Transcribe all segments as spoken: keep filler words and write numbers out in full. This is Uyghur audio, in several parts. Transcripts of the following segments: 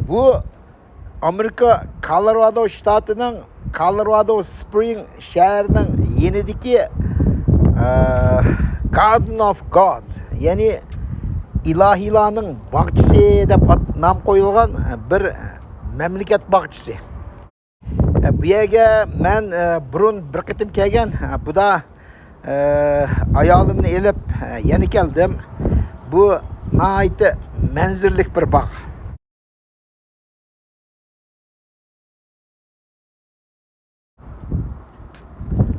بۇ ئامېرىكا كولورادو شتاتىنىڭ كولورادو سپرىڭ شەھىرىنىڭ يېنىدىكى، ئە، Garden of Gods، يەنى ئىلاھىلارنىڭ باغچىسى دەپ ئات-، نام قويۇلغان بىر مەملىكەت باغچىسى. ئە، بۇ يەرگە مەن، ئە، بۇرۇن بىر قېتىم كەلگەن. ئە، بۇدا، ئە، ئايالىمنى ئېلىپ، ئە، يەنە كەلدىم. بۇ ناھايىتى مەنزىرىلىك بىر باغ.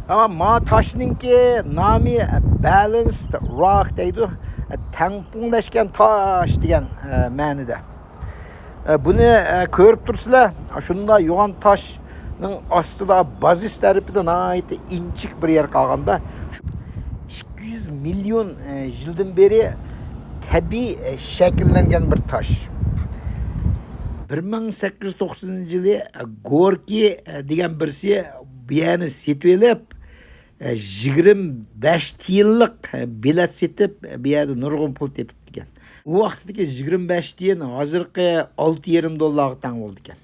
ئەمما ما تاشنىڭكى نامى Balanced Rock دەيدۇ. تەڭپۇڭلەشكەن تاش دېگەن، ئە، مەنىدە. ئە، بۇنى، ئە، كۆرۈپ تۇرسىلەر، شۇنداق يوغان تاشنىڭ ئاستىدا بازىس تەرىپىدە ناھايىتى ئىنچىكە بىر يەر قالغاندا، شۇ ئىككى يۈز مىليون، ئە، يىلدىن بېرى تەبىئىي، ئە، شەكىللەنگەن بىر تاش. بىر مىڭ سەككىز يۈز توقسىنىنچى يىلى، ئە، گوركىي، ئە، دېگەن بىرسى بۇ يەرنى سېتىۋېلىپ، ئە، يىگىرمە بەش تىيىنلىق، ئە، بېلەت سېتىپ، ئە، بۇ يەردە نۇرغۇن پۇل تېپىپتىكەن. ئۇ ۋاقىتتىكى يىگىرمە بەش تىيىن ھازىرقى ئالتە يېرىم دوللارغا تەڭ بولىدىكەن.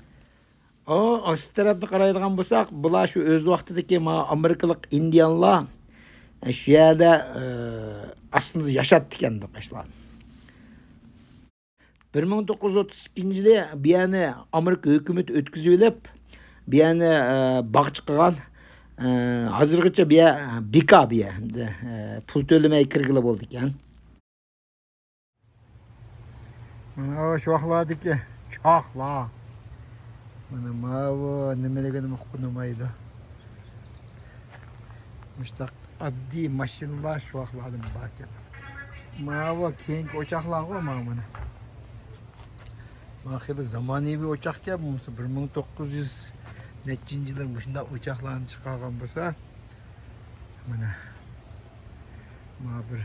ئۇ ئاستى تەرەپنى قارايدىغان بولساق، بۇلار شۇ ئۆز ۋاقتىدىكى ما ئامېرىكىلىق ئىندىيانلار، ئە، شۇ يەردە، ئە، ئاسلىدا ياشاپتىكەن، قاشلار. بىر مىڭ توققۇز يۈز ئوتتۇز ئىككىنچى يىلى بۇ يەرنى ئامېرىكا ھۆكۈمىتى ئۆتكۈزۈۋېلىپ، بۇ يەرنى، ئە، باغچە قىلغان. ئە، ھازىرغىچە بۇ يەر بىكار، بۇ يەر. ئە، پۇل تۆلىمەي كىرگىلى بولىدىكەن. مانا شۇ ۋاقىتلاردىكى چاقلار. مانا ماۋۇ نېمىلىكىنى ئۇقۇنمايدۇ. مۇشتاق ئاددىي ماشىنىلار شۇ ۋاقىتلاردىن باركەن. ماۋۇ كېيىنكى ئوچاقلارغۇ ماۋۇ مانا. مانا خېلى زامانىۋى ئوچاقكەن، بولمىسا بىر مىڭ توققۇز يۈز نەچچىنچى يىللار مۇشۇنداق ئوچاقلارنى چىقارغان بولسا، مانا. مانا بىر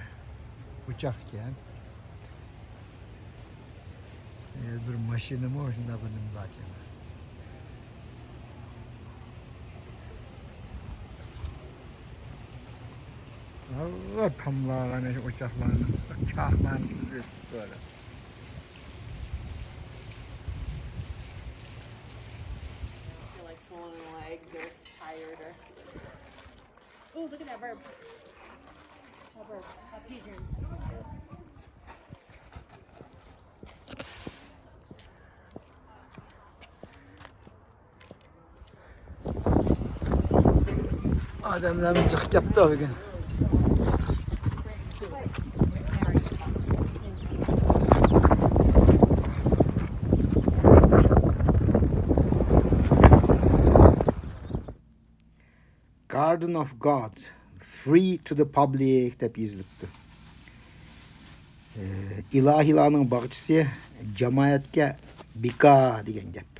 ئوچاقكەن. ئە، بىر ماشىنىمۇ شۇنداق بىر نېمە باركەن. ھەممە تاملارغا ئەنە شۇ ئوچاقلارنى، چاقلارنى تىزىۋېتىپتۇ ھېلى. Feel like swollen legs or tired or. Ooh, look at that bird. That bird. That pigeon. ئادەملەرمۇ جىق كەپتۇ بۈگۈن. Garden of Gods, free to the public دەپ يېزىلىپتۇ. ئە، ئىلاھىلارنىڭ باغچىسى جامائەتكە بىكار دېگەن گەپ.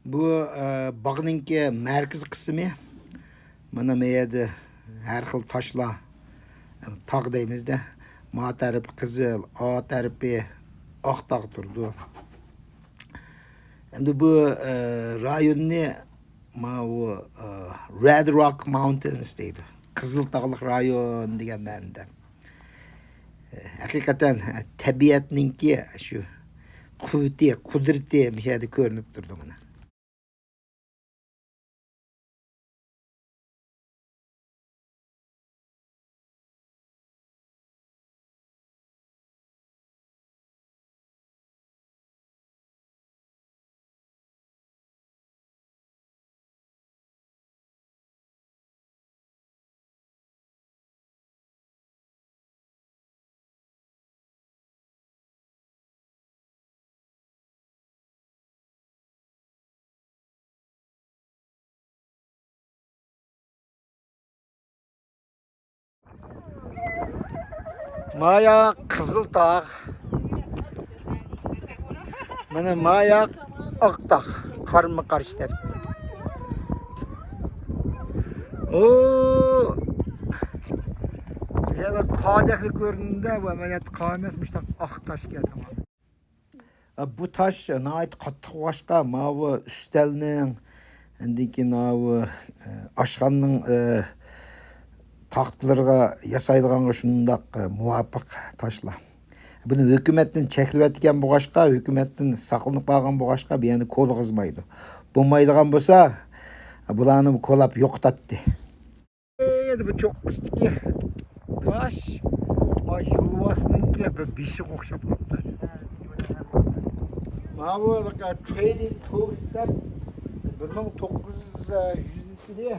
بۇ، ئە، باغنىڭكى مەركىزىي قىسمى. مانا ما يەردە ھەر خىل تاشلار، تاغ دەيمىز-دە. ما تەرىپى قىزىل، ئا تەرىپى ئاق تاغ تۇرىدۇ. ئەمدى بۇ، ئە، رايوننى ماۋۇ، ئە، Red Rock Mountains دەيدۇ. قىزىل تاغلىق رايون دېگەن مەنىدە. ھەقىقەتەن تەبىئەتنىڭكى شۇ قۇۋۋىتى، قۇدرىتى مۇشۇ يەردە كۆرۈنۈپ تۇرىدۇ مانا. مايا قىزىل تاغ. مانا مايا ئاق تاغ. قارمۇ قارشى تەرەپتە. ئۇ يەنە قادەكلا كۆرۈنىدۇ، بۇ ئەمەلىيەتتە قا ئەمەس، مۇشۇنداق ئاق تاشكەن تامام. بۇ تاش ناھايىتى قاتتىق بولغاچقا، ماۋۇ ئۈستەلنىڭ، ئاندىن كېيىن ئاۋۇ، ئە، ئاشخانىنىڭ، ئە، تاختىلىرىغا ياسايدىغانغا شۇنداق، ئە، مۇۋاپىق تاشلار. بۇنى ھۆكۈمەتتىن چەكلىۋەتكەن بولغاچقا، ھۆكۈمەتتىن ساقلىنىپ قالغان بولغاچقا، بۇ يەرنى كولىغۇزمايدۇ. بولمايدىغان بولسا، بۇلارنى كولاپ يوقىتاتتى. ئەيدى، بۇ چوققىسىدىكى تاش، ئا، يولۋاسنىڭكى بىر بېشىغا ئوخشاپ قاپتۇ. ماۋۇ ترېيدىنگ پوست دەپ بىر مىڭ توققۇز يۈز يىلى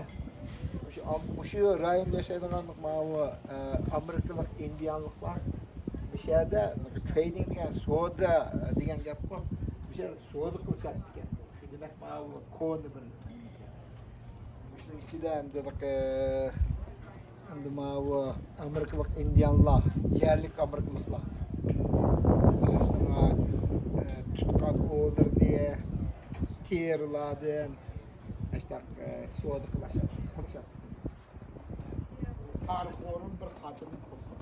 مۇشۇ، مۇشۇ رايوندا ياشايدىغان ماۋۇ، ئە، ئامېرىكىلىق ئىندىيانلىقلار مۇشۇ يەردە ترېيدىنگ دېگەن سودا دېگەن گەپقۇ. مۇشۇ يەردە سودا قىلىشاتتىكەن. شۇ دېمەك، ماۋۇ كونا بىر مۇشۇنىڭ ئىچىدە ئەمدى بىر، ئەمدى ماۋۇ ئامېرىكىلىق ئىندىيانلار، يەرلىك ئامېرىكىلىقلار ئۆزىنىڭ، ئە، تۇتقان ئوۋلىرىنى تېرىلاردىن ئاشتاق، ئە، سودا قىلىشاتتى. تارىخ ئورۇن بىر خاتىرىنى قوزغاپ.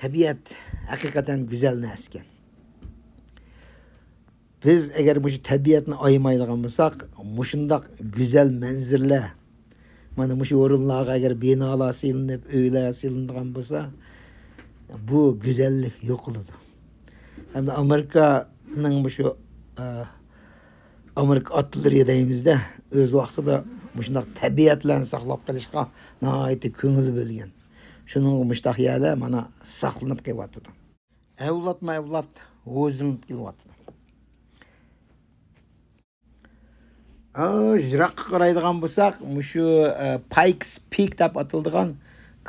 تەبىئەت ھەقىقەتەن گۈزەل نەرسىكەن. بىز ئەگەر مۇشۇ تەبىئەتنى ئايىمايدىغان بولساق، مۇشۇنداق گۈزەل مەنزىرىلەر، مانا مۇشۇ ئورۇنلارغا ئەگەر بىنالار سېلىنىپ، ئۆيلەر سېلىنىدىغان بولسا، بۇ گۈزەللىك يوقىلىدۇ. ھەمدە ئامېرىكانىڭ مۇشۇ، ئە، ئامېرىكا ئاتلىرى دەيمىز-دە، ئۆز ۋاقتىدا مۇشۇنداق تەبىئەتلەرنى ساقلاپ قېلىشقا ناھايىتى كۆڭۈل بۆلگەن. شۇنىڭغا مۇشۇنداق يەرلەر مانا ساقلىنىپ قېلىۋاتىدۇ. ئەۋلادمۇ ئەۋلاد ھوزۇنلىنىپ كېلىۋاتىدۇ. ئا، يىراققا قارايدىغان بولساق، مۇشۇ، ئە، پايكس پىك دەپ ئاتىلىدىغان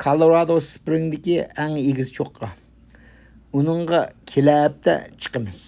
كولورادو سپرىڭدىكى ئەڭ ئېگىز چوققا. ئۇنىڭغا كېلەر ھەپتە چىقىمىز.